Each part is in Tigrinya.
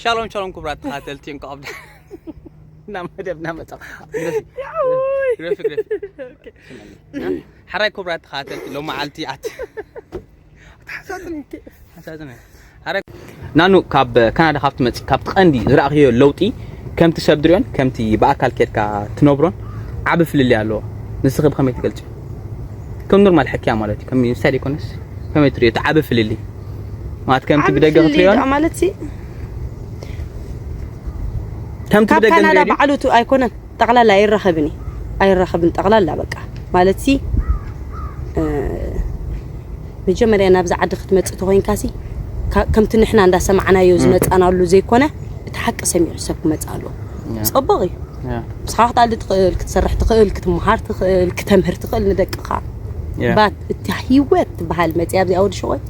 ሻሎም ሻሎም ክቡራት ተኸታተልቲ፣ እንኳዕ ኣብ ዳ- ናብ መደብና መጻ ግረፊ ግረፊ ግረፊ። ሓራይ ክቡራት ተኸታተልቲ፣ ሎም መዓልቲ ኣት ሓሳጥን ሓሳጥን ሓራይ ናኑ፣ ካብ ካናዳ ካብ ትመጽእ ካብቲ ቀንዲ ዝረኣኽዮ ለውጢ፣ ከምቲ ሰብ ድሪዮን ከምቲ ብኣካል ኬድካ ትነብሮን ዓቢ ፍልልይ ኣለዎ። ንስኺ ብኸመይ ትገልጽ? ከም ኖርማል ሕክያ ማለት እዩ። ከም ምሳሌ ይኮነስ ከመይ ትሪኦ እቲ ዓቢ ፍልልይ? ማለት ከምቲ ዓቢ ብደገ ፍልልይ ክትሪኦ ደኣ ማለት ሲ ከምቲ ካብ ብደገ ካናዳ ንሪኦ ድዩ? ባዕሉ ቱ ኣይኮነን፣ ጠቕላላ ኣይራኸብን እዩ። ኣይራኸብን ጠቕላላ በቃ። ማለት ሲ እ፣ መጀመርያ ናብዚ ዓዲ ክትመጽእ ተኾይንካ ሲ ካ- ከምቲ ንሕና እንዳሰማዕናዮ ም። ዝመጻናሉ ዘይኮነ፣ እቲ ሓቂ ሰሚዑ ሰብ ክመጽእ ኣለዎ። ያ። ጽቡቕ እዩ። ያ። ንስኻ ክትኣሊ ትኽእል፣ ክትሰርሕ ትኽእል፣ ክትመሃር ትኽእል፣ ክተምህር ትኽእል ንደቅኻ። ያ። ባት እቲ ህይወት ትበሃል መጽያ ኣብዚኣ ወዲ ሸቆይ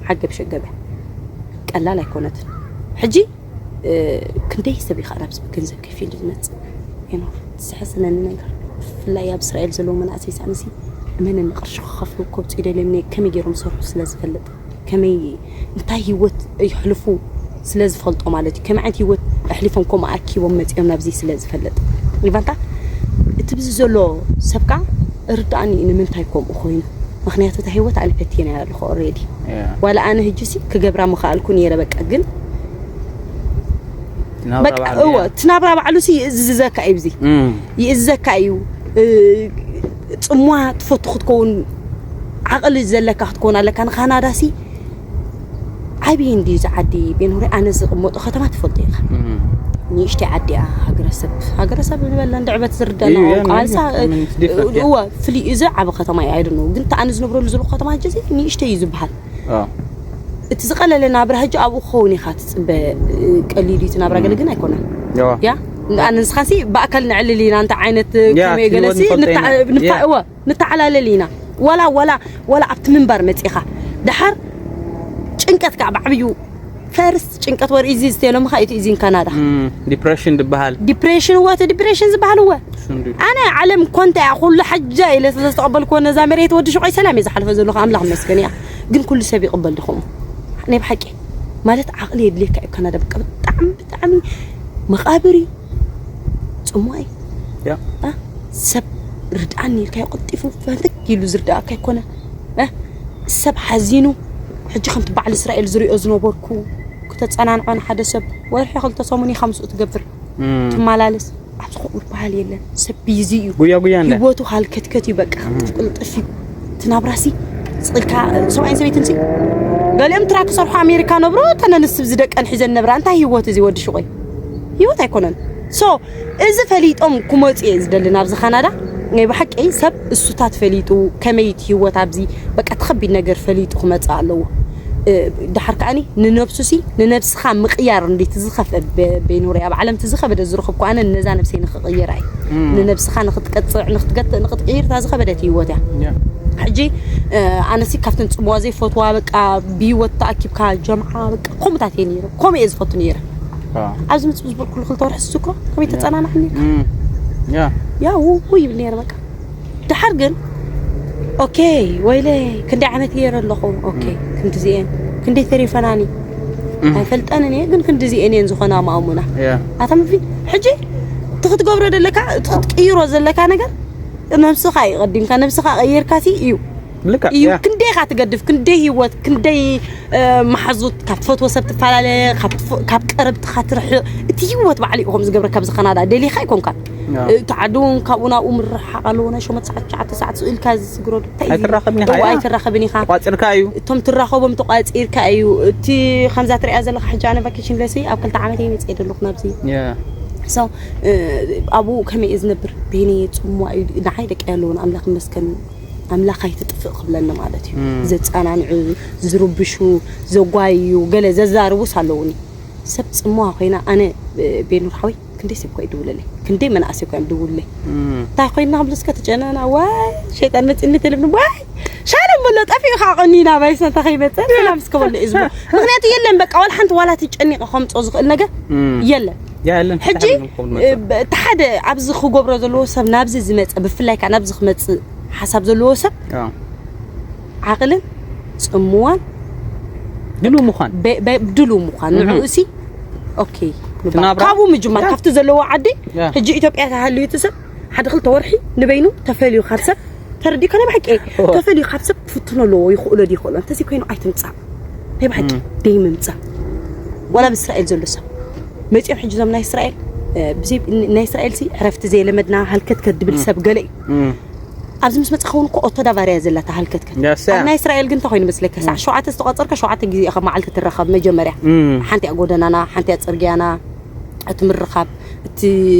ሓገብ ሸገበ ቀላል ኣይኮነትን። ሕጂ እ፣ ክንደይ ሰብ እዩ ከዓ ናብዚ ብገንዘብ ከፊሉ ዝመፅእ? ዩ ኖ፣ ዝሕዝነኒ ነገር፣ ብፍላይ ኣብ እስራኤል ዘለዉ መናእሰይ ሳንሲ እመነኒ፣ ቅርሺ ክኸፍሉ ከውፅኡ ደልዮም፣ ከመይ ገይሮም ዝሰርሑ ስለ ዝፈልጥ፣ ከመይ፣ እንታይ ህይወት የሕልፉ ስለ ዝፈልጦ ማለት እዩ። ከመይ ዓይነት ህይወት ኣሕሊፎም ከምኡ ኣኪቦም መፂኦም ናብዚ ስለ ዝፈልጥ፣ ይባንታ እቲ ብዚ ዘሎ ሰብ ከዓ ርዳእኒ እዩ ንምንታይ ከምኡ ኮይኑ። ምክንያቱ እታ ህይወት ኣነ ፈትየና ኣለኹ ኦልሬዲ። ያ። ዋላ ኣነ ህጂ ሲ ክገብራ ምኽኣልኩ ነይረ፣ በቃ ግን ናብራ በቃ በዓል እወ፣ እያ። እቲ ናብራ ባዕሉ ሲ ይእዝዘካ እዩ፣ ብዚ እም። ይእዝዘካ እዩ። እ፣ ጽምዋ ትፈቱ ክትከውን፣ ዓቕሊ ዘለካ ክትከውን ኣለካ። ንካናዳ ሲ ዓብዪ እንድዩ እዚ ዓዲ፣ ቤንሁሪ፣ ኣነ ዝቕመጦ ከተማ ትፈልጦ ኢኻ። እም። ንእሽተይ ዓዲ እያ፣ ሃገረሰብ፣ ሃገረሰብ ንበላ እንድዕበት ዝርደና እዩ፣ ቋንቋ እዩ፣ ኣልሳ፣ ምን different እያ። እወ፣ ፍልይ እዩ፣ እዚ ዓቢ ከተማ እዩ፣ ኣይደነው። ግን እቲ ኣነ ዝነብረሉ ዘለኹ ከተማ ሕጂ እዚ ንእሽተይ እዩ ዝበሃል። ኣዎ። እቲ ዝቐለለ ናብራ ሕጂ ኣብኡ ክኸውን ኢኻ ትጽበ፣ ቀሊል እዩ እቲ ናብራ፣ ገለ እም። ግን ኣይኮነን። ኣዎ። ያ? ኣነ ንስኻሲ ብኣካል ነዕልል ኢና፣ እንታይ ዓይነት ያ፣ ከመይ እቲ ገለሲ ህይወት ንፈልጦ ንታ-፣ ኢና። ንፋ-፣ ያ። እወ፣ ንተዓላለል ኢና። ዋላ፣ ዋላ፣ ዋላ ኣብቲ ምንባር መጺኻ። ደሓር ጭንቀት ከዓ ብዓብዩ ፈርስት ጭንቀት ወር ኢዚ ስቴሎምኻ እቲ ኢዚ ካናዳ። እም፣ ዲፕሬሽን ዝበሃል። ዲፕሬሽን እወ፣ እቲ ዲፕሬሽን ዝበሃል እወ። እሱ እንድዩ። ኣነ ዓለም ኮንታ እያ፣ ኩሉ ሓጃ ኢለ ስለ ዝተቐበልክዎ ነዛ መሬት ወዲ ሽቆይ ሰላም እየ ዝሓልፈ ዘለኹ፣ ኣምላኽ ይመስገን እያ። ግን ኩሉ ሰብ ይቕበል ድኹም? ናይ ብሓቂ ማለት ዓቕሊ የድልየካ እዩ ካናዳ። በቃ ብጣዕሚ፣ ብጣዕሚ መቓብር እዩ። ጽሙዋይ። ያ። እ? ሰብ ርድኣኒ ኢልካዮ ቀልጢፉ ፈንትክ ኢሉ ዝርድኣካ ኣይኮነ። እ? ሰብ ሓዚኑ፣ ሕጂ ከምቲ በዓል እስራኤል ዝሪኦ ዝነበርኩ፣ ክተጸናንዖ ንሓደ ሰብ፣ ወርሒ ክልተ ሰሙን ኢኻ ምስኡ ትገብር፣ እም። ትመላለስ። ኣብዚ ከምኡ ዝበሃል የለን። ሰብ ቢዚ እዩ። ጉያ ጉያ እንደ። ህይወቱ ሃልከትከት እዩ በቃ። እም። ቅልጥፍ እዩ። እቲ ናብራሲ ስቕ ኢልካ ሰብኣይን ሰበይትን ሲ ገሊኦም ትራክ ክሰርሑ ኣሜሪካ ነብሩ፣ እተን ኣንስቲ ብዚ ደቀን ሒዘን ነብራ። እንታይ ህይወት እዚ ወዲ ሽቆይ? ህይወት ኣይኮነን። ሶ እዚ ፈሊጦም ክመፁ እየ ዝደሊ ናብዚ ካናዳ። ናይ ብሓቂ ሰብ እሱታት ፈሊጡ ከመይ እቲ ህይወት ኣብዚ በቃ እቲ ከቢድ ነገር ፈሊጡ ክመፅእ ኣለዎ። እ፣ ደሓር ከዓኒ ንነብሱ ሲ ንነብስኻ ምቕያር እንዴት ዝኸፍአ በ-፣ ቤኖሪ ኣብ ዓለም እቲ ዝኸበደ ዝረኸብኩ ኣነ ነዛ ነብሰይ ንኽቕይራ እዩ። እም። ንነብስኻ ንኽትቀፅዕ፣ ንኽትገትእ፣ ንኽትቅይር እታ ዝኸበደት ህይወት እያ። ያ። ሕጂ፣ እ፣ ኣነሲ ካብተን ፅቡዋ ዘይፈትዋ በቃ ብህይወት ተኣኪብካ ጀምዓ በቃ ከምኡታት እየ ነይረ። ከምኡ እየ ዝፈቱ ነይረ። አ። ኣብዚ ምፅእ ዝበልኩሉ ክልተ ወርሒ ዝዝክሮ ከመይ ያ። ተፀናናዕኒ። እም። ያ። ያ፣ ው-፣ ውይ ይብል ነይረ በቃ። ደሓር ግን፣ ኦኬ፣ ወይለይ፣ ክንደይ ዓመት ገይረ ኣለኹ? ኦኬ፣ እም። ክንድዚኤን፣ ክንደይ ተሪፈናኒ? እም። ኣይፈልጠንን እየ፣ ግን ክንድዚኤን እየን ዝኾና ማእሙና። ያ። ኣታ ምፊ፣ ሕጂ፣ እቲ ክትገብሮ ዘለካ፣ እቲ ክትቅይሮ ዘለካ ነገር፣ ነብስኻ እዩ ቀዲምካ፣ ነብስኻ ቀይርካ ሲ እዩ። ልክዕ፣ እዩ። ያ። ክንደይ ኢኻ ትገድፍ፣ ክንደይ ህይወት፣ ክንደይ፣ እ፣ መሓዙት፣ ካብ ትፈትዎ ሰብ ትፈላለ፣ ካብ ትፈ-፣ ካብ ቀረብትኻ ትርሕቕ፣ እቲ ህይወት ባዕሉ እዩ ከምኡ ዝገብረካ። ኣብዚ ካናዳ ደሊኻ ኣይኮንካን። ያ። እቲ ዓዲ እውን ካብኡ ናብኡ ምርሕሓቕ ኣለዎ። ናይ ሸሞንተ ሰዓት፣ ትሽዓተ ሰዓት ስቕ ኢልካ ዝስግረሉ እንታይ እዩ? ኣይትራኸብን ኢኻ፣ እዋ፣ ያ። ኣይትራኸብን ኢኻ። ተቋጺርካ እዩ። እቶም ትራኸቦም ተቋጺርካ እዩ። እቲ ከምዛ ትሪኣ ዘለኻ ሕጂ ኣነ ቫኬሽን ለሲ ኣብ ክልተ ዓመት እየ መፂኤ ዘለኹ ናብዚ። ያ። ሶ፣ እ፣ ኣብኡ ከመይ እየ ዝነብር? በይነይ እየ፣ ጽምዋ እዩ። ንዓይ ደቂ ኣለውን፣ ኣምላኽ ይመስገን። ኣምላኽ ኣይትጥፍእ ክብለኒ ማለት እዩ። እም። ዘጸናንዑ፣ ዝርብሹ፣ ዘጓይዩ፣ ገለ ዘዛርቡስ ኣለውኒ። ሰብ ጽምዋ ኮይና፣ ኣነ፣ እ፣ ቤኑር ሓወይ፣ ክንደይ ሰብ እኳ ይድውለለይ፣ ክንደይ መናእሰይ እኳ እዮም ድውለለይ። እም። እንታይ ኮይና ክብሉ እስከ ትጨነና፣ ዋይ፣ ሸይጣን መጺእኒ ተልብኒ፣ ዋይ፣ ሻሎም በሎ፣ ጠፊኡ ከዓ ቀኒና፣ ባይስ፣ እንተ ከይመጸ፣ ሰላም እስከ በሎ እዩ ዝብሎ። ምኽንያቱ የለን፣ በቃ፣ ዋላ ሓንቲ፣ ዋላ ተጨኒቐ ከምጾ ዝኽእል ነገር እም። የለን። ያ፣ የለን፣ ሕጂ፣ ፍትሓዊ ዝኾኑ እ፣ መጽእ። ብ-፣ እቲ ሓደ ኣብዚ ክገብሮ ዘለዎ ሰብ፣ ናብዚ ዝመጸ፣ ብፍላይ ከዓ ናብዚ ክመጽእ ሓሳብ ዘለዎ ሰብ፣ ኣዎ። ዓቕልን ጽምዋን ድሉው ምዃን። በ-፣ በ-፣ ድሉው ምዃን። እህ። ንዕኡ ሲ ኦኬ፣ ካብኡ ምጅማር ካብቲ ዘለዎ ዓዲ። ሕጂ ኢትዮጵያ ተሃልዩ እቲ ሰብ ሓደ ክልተ ወርሒ ንበይኑ ተፈልዩ ካብ ሰብ፣ ተረዲእካ? ናይ ብሓቂ ተፈልዩ ካብ ሰብ ክፍትኖ ኣለዎ፣ ይኽእሎ ድይኽእሎ። እንተዚ ኮይኑ ኣይትምጻእ፣ ናይ ብሓቂ ደይ ምምጻእ። ዋላ ብእስራኤል ዘሎ ሰብ መጺኦም ሕጂ እዞም ናይ እስራኤል፣ ብዘይ ናይ እስራኤል ሲ ዕረፍቲ ዘይለመድና ሃልከት ከድብል ሰብ ገለ እዩ። ኣብዚ ምስ መጻ ኸውን እኮ ኦቶ ዳቫርያ ዘላታ ሃልከትከት። ኣብ ናይ እስራኤል ግን እንታይ ኮይኑ መስለካ? ሳዕ ሸውዓተ ዝተቆጸርካ ሸውዓተ ግዜ ኢኻ መዓልቲ ትረኸብ። መጀመርያ ሓንቲ እያ ጎደናና፣ ሓንቲ እያ ጽርግያና፣ እቲ ምርኻብ፣ እቲ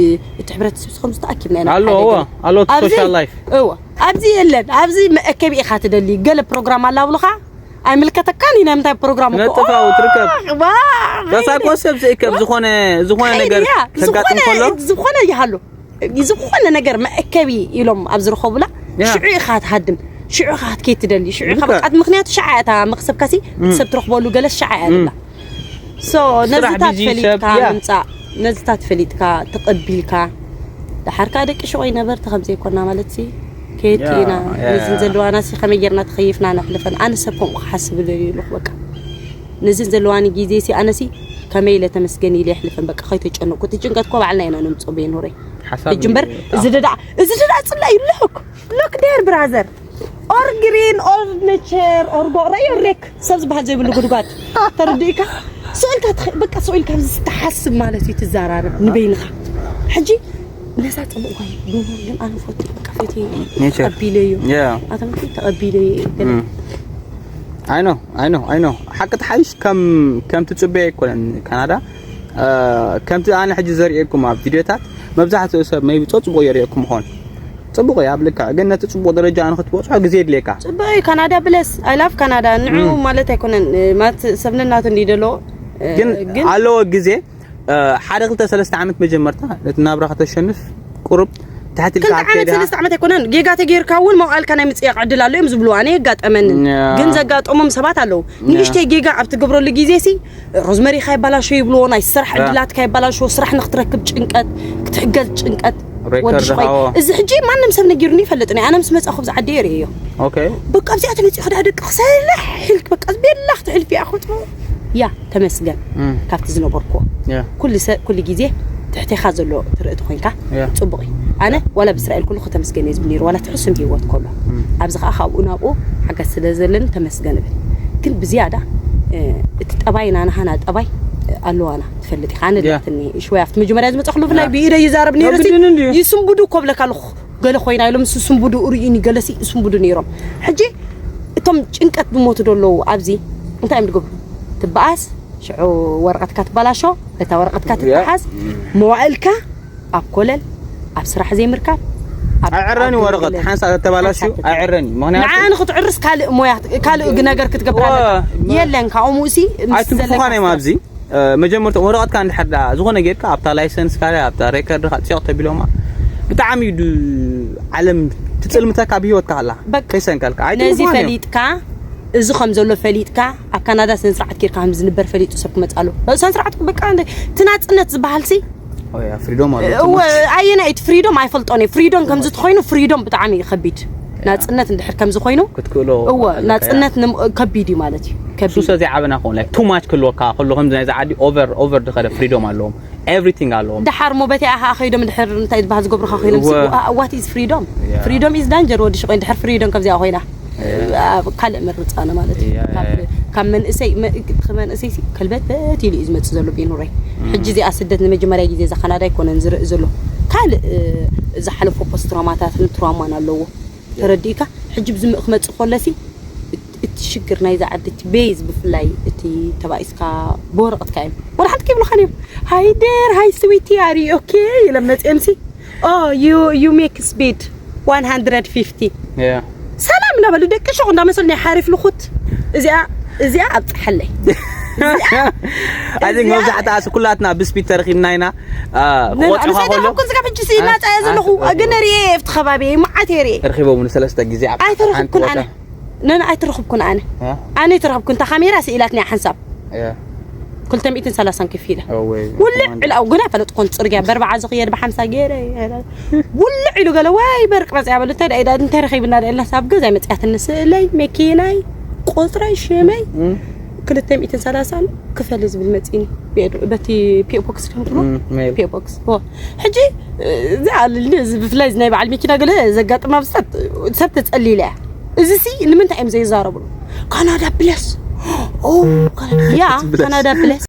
እቲ ሕብረተሰብ ስኹም ዝተኣኪብና ኢና። ኣሎ እዎ፣ ኣሎ እቲ ሶሻል ላይፍ። እዎ፣ ኣብዚ የለን። ኣብዚ መእከቢ ኢኻ ትደሊ። ገለ ፕሮግራም ኣላብሉኻ ኣይምልከተካን እዩ። ናይ ምንታይ ፕሮግራም እኮ ነጥፋው ትርከብ። ተሳቆ ሰብ ዘይከብ ዝኾነ ዝኾነ ነገር ከጋጥም ከሎ ዝኾነ ይሃሉ ዝኾነ ነገር መእከቢ ኢሎም ኣብ ዝረኸቡላ ሽዑ ኢኻ ትሃድም፣ ሽዑ ኢኻ ክትከይድ ትደሊ፣ ሽዑ ኢኻ በቃ ምኽንያቱ ሸዓ እያ እታ መኽሰብካሲ ሰብ ትረኽበሉ ገለስ ሸዓ እያ ደላ። ሶ ነዚ ተፈሊጥካ ምምፃእ፣ ነዚ ተፈሊጥካ ተቐቢልካ፣ ደሓር ከዓ ደቂ ሽቆይ ነበርቲ ከም ዘይኮና ማለት ሲ ከየድኪ ኢና። ነዚ ዘለዋና ሲ ከመይ ጌርና ተኸይፍና ነሕልፈን? ኣነ ሰብ ከምኡ ክሓስብ ደልዩ ኣለኹ። በቃ ነዚ ዘለዋኒ ግዜ ሲ ኣነ ሲ ከመይ ኢለ ተመስገን ኢለ የሕልፈን። በቃ ከይተጨነቁ፣ እቲ ጭንቀት እኮ ባዕልና ኢና ነምፅኦ። ቤኑረይ ሓሳብ እጅ እምበር እዩ። እዚ ደዳ፣ እዚ ደዳ ፅላ ይለኩ። Look there, brother. Or green, or nature, or go right, or wreck. ሰብ ዝበሃል ዘይብሉ ጉድጓድ። ተረዲእካ? ስእልካ ትኸ-፣ በቃ ስእልካ ኣብዚ ትሓስብ ማለት እዩ፣ ትዘራረብ ንበይንኻ። ሕጂ ነዛ ጽቡቕ ጓል ግን ኣነ ፈትየ፣ በቃ ፈትየ፣ ኔቸር። ተቐቢለዮ። ያ። ኣተምቲ ተቐቢለዮ። ገለ። እም። I know, I know, I know. ሓቂ ትሓይሽ ከም፣ ከም ትጽበዮ ኣይኮነን ካናዳ። እ፣ ከምቲ ኣነ ሕጂ ዘርእየኩም ኣብ ቪድዮታት መብዛሕትኡ ሰብ maybe ጸጽቦ የርእየኩም ይኾን። ጽቡቕ እዩ ኣብ ልክዕ፣ ግን ነቲ ጽቡቕ ደረጃ ንኽትበጽሖ ግዜ የድልየካ። ጽቡቕ እዩ ካናዳ ብለስ፣ I love ካናዳ። ንዑ እም። ማለት ኣይኮነን፣ እ፣ ማለት ሰብ ነናቱ እንዲ ደሎ፣ እ፣ ግን ግን ኣለዎ ግዜ፣ እ፣ ሓደ ክልተ ሰለስተ ዓመት መጀመርታ ነቲ ናብራ ከተሸንፍ ቁሩብ ትሕት ኢልካ ክልተ ዓመት ከይድኻ ሰለስተ ዓመት ኣይኮነን፣ ጌጋ ተጌርካ እውን መውዓልካ ናይ ምጽያቕ ዕድል ኣሎ እዮም ዝብሉ። ኣነ የጋጠመንን። ያ። ግን ዘጋጠሞም ሰባት ኣለዉ። ያ። ንእሽተይ ጌጋ ኣብ ትገብረሉ ግዜ ሲ ሮዝመሪኻ ይባላሾ ይብልዎ፣ ናይ ስራሕ ያ። ዕድላትካ ይባላሾ፣ ስራሕ ንክትረክብ ጭንቀት፣ ክትሕገዝ ጭንቀት። ሬከርድ ወዲ ሽቆይ፣ ሃዎ። እዚ ሕጂ ማንም ሰብ ነጊሩኒ ይፈልጥን እዩ። ኣነ ምስ መጻኹ ኣብዚ ዓዲ እየ ርእዮ። ኦኬ። በቃ ኣብዚኣ ተመጺኡ ክዳ ደቂ ክሰልሕ ኢልክ በቃ ቤላ ክትሕልፊ እያ ክትብሉ። ያ፣ ተመስገን። እም። ካብቲ ዝነበርኩዎ። ያ። ኩሉ ሰ-፣ ኩሉ ግዜ ትሕቴኻ ዘሎ ትርኢ ተኾይንካ ያ። ጽቡቕ እዩ። ኣነ ዋላ ብእስራኤል ኩሉ ከተመስገን እየ ዝብል ነይሩ፣ ዋላ እቲ ሕሱም ህይወት ከሎ። እም። ኣብዚ ኸኣ ካብኡ ናብኡ ሓገዝ ስለ ዘለኒ ተመስገን እብል። ግን ብዝያዳ፣ እ፣ እቲ ጠባይ ናናሃና ጠባይ፣ እ፣ ኣለዋና ትፈልጥ ኢኻ። ኣነ ያ። ዳትኒ ሽወይ ኣብቲ መጀመርያ ዝመጻኹሉ ብፍላይ ያ። ብኢደ ይዛረብ ነይሩ። ያ፣ ግድን እንድዩ። ይስንቡዱ እኮ ብለካ ኣለኹ። ገለ ኮይና ኢሎም ስንቡዱ ርእዩኒ፣ ገለሲ ስንቡዱ ነይሮም። ሕጂ እቶም ጭንቀት ዝሞቱ ዶ ኣለዉ ኣብዚ? እንታይ እዮም ዝገብሩ? ትበኣስ፣ ሽዑ ወረቐትካ ትበላሾ፣ እታ ወረቐትካ ያ። ትተሓዝ፣ መዋእልካ ኣብ ኮለል፣ ኣብ ስራሕ ዘይምርካብ፣ ኣብ፣ ኣዕረኒ ኣብ ወረቐት ገለ ሓንሳእ ተተባላሽዩ ሓንሳእ ኣዕረኒ። ምኽንያቱ ንዓኣ ንኽትዕርስ ካልእ ሞያ፣ ካልእ ነገር ክትገብር ዋ፣ ኣለካ። ም-፣ የለን፣ ካብኡ ሙእሲ ምስ ኣይትንክፉኻን ዘለካ እዮም ኣብዚ። እ፣ መጀመርታ ወረቐትካ እንድሕር ደኣ ዝኾነ ጌርካ ኣብታ ላይሰንስካ፣ ኣብታ ሬከርድካ ጽቕ ተቢሎማ ብጣዕሚ እዩ ድ-፣ ዓለም ትጽልምተካ ብህይወትካ ከላ በቃ። ከይሰንከልካ። ነዚ ኣይትንክፉኻን እዮም። ፈሊጥካ፣ እዚ ከም ዘሎ ፈሊጥካ፣ ኣብ ካናዳ ስነ ስርዓት ጌርካ ከም ዝንበር ፈሊጡ ሰብ ክመጽእ ኣለዎ። ስነ ስርዓት በቃ እንደ-፣ እቲ ናጽነት ዝበሃል ሲ ኦ ያ፣ ፍሪዶም ኣሎ። እወ፣ ኣየናይ እቲ ፍሪዶም ኣይፈልጦን እየ። ፍሪዶም ከምዚ ተኾይኑ ፍሪዶም ብጣዕሚ እዩ ከቢድ። ያ። ናጽነት እንድሕር ከምዚ ኮይኑ ክትክእሎ እወ፣ ኣለካ፣ ያ። ናጽነት ንም-፣ ከቢድ እዩ ማለት እዩ። ከቢድ። ሱሰ ዘይዓበና ክኸውን፣ like፣ too much ክህልወካ ከሎ ከምዚ ናይዚ ዓዲ ኦቨር፣ ኦቨር ዝኸደ ፍሪዶም ኣለዎም። ኤቭሪቲንግ ኣለዎም። ደሓር ሞ በቲኣ ኸዓ ከይዶም ድሕር እንታይ ዝበሃል ዝገብሩኻ ኮይኖም እወ። ሲ-፣ ዋ-፣ what is freedom? ያ። Freedom is danger ወዲ ሽቆይ ድሕር ፍሪዶም ከምዚኣ ኮይና። ያ። ኣብ ካልእ ምርጻነ ማለት እዩ። ያ፣ ያ፣ ካብ፣ ያ። ካብ መንእሰይ፣ መ-፣ እቲ መንእሰይ ሲ ከልበትበት ኢሉ እዩ ዝመጽእ ዘሎ ቤኑረይ። ያ። ሕጂ እዚኣ ስደት ንመጀመርያ ግዜ እዛ ካናዳ ኣይኮነን ዝርኢ ዘሎ። ካልእ፣ እ፣ ዝሓለፎ ፖስት ትራማታትን ትራማን ኣለዎ። ያ። ተረዲእካ? ሕጂ ብዚ ክመጽእ ከሎ ሲ እት-፣ እቲ ሽግር ናይዛ ዓዲ እቲ ቤዝ ብፍላይ እቲ ተባኢስካ ብወረቐትካ እዮም። ወላ ሓንቲ ከይብሉኻን እዮም። ሃይ ዴር፣ ሃይ ስዊቲ፣ ኣር ዩ ኦኬ? ኢሎም መጺኦም ሲ፣ ኦ፣ ዩ፣ ዩ ሜክ ስፒድ ዋን ሃንድረድ ፊፍቲ። ያ። ሰላም እንዳበሉ ደቂ ሹቕ እንዳመሰሉ ናይ ሓሪፍ ልኹት። እዚኣ፣ እዚኣ ኣብጽሓለይ። እዚኣ፣ I think እዚኣ መብዛሕትኣ ሲ ኩላትና ብስፒድ ተረኺብና ኢና፣ አ፣ ነ-፣ ክቆጽኻ ኣነ ከሎ። ዘይተረኽብኩ ዝጋብ ሕጂ ሲ አ፣ ናጻ እየ ዘለኹ። አ፣ ግን አ። ርኤ ኣብቲ ከባቢ መዓት እየ ርኤ። ረኺቦም ንሰለስተ ግዜ ኣብ ኣይተረኽብኩን ሓንቲ ኣነ። ቦታ። ነን ኣይተረኽብኩን ኣነ። እ? ኣነ ኣይተረኽብኩን። እታ ካሜራ ስኢላትኒ ሓንሳብ። እ። ክልተ ሚእትን ሰላሳን ከፊለ። እወይ። ውልዕ ኢሉ፣ ኣብ ግን ኣይፈለጥኩን ጽርግያ በርባዓ ዝኽየድ ብሓምሳ ገይረ። ውልዕ ኢሉ ገለ፣ ወይ በርቅ መጽያ በሉ፣ እንታይ ደኣ ኢዳ፣ እንታይ ረኺብና ደኣ ኢልና፣ ኣብ ገዛይ መጽያትኒ ስእለይ፣ መኪናይ፣ ቁጽረይ፣ ሽመይ። እም። ክልተ ሚእትን ሰላሳን ክፈል ዝብል መፂኒ ብኤድ- በቲ ፒኦ ቦክስ ከም ትብሎ እም፣ ሜል። ፒኦ ቦክስ ዎ። ሕጂ እዚ ኣልል እዚ ብፍላይ እዚ ናይ በዓል መኪና ገለ ዘጋጥም ኣብስታት ሰብ ተፀሊለ እያ። እዚ ሲ ንምንታይ እዮም ዘይዛረቡሉ? ካናዳ ፕለስ ኦ ካናዳ- ያ ፕለስ። ካናዳ ፕለስ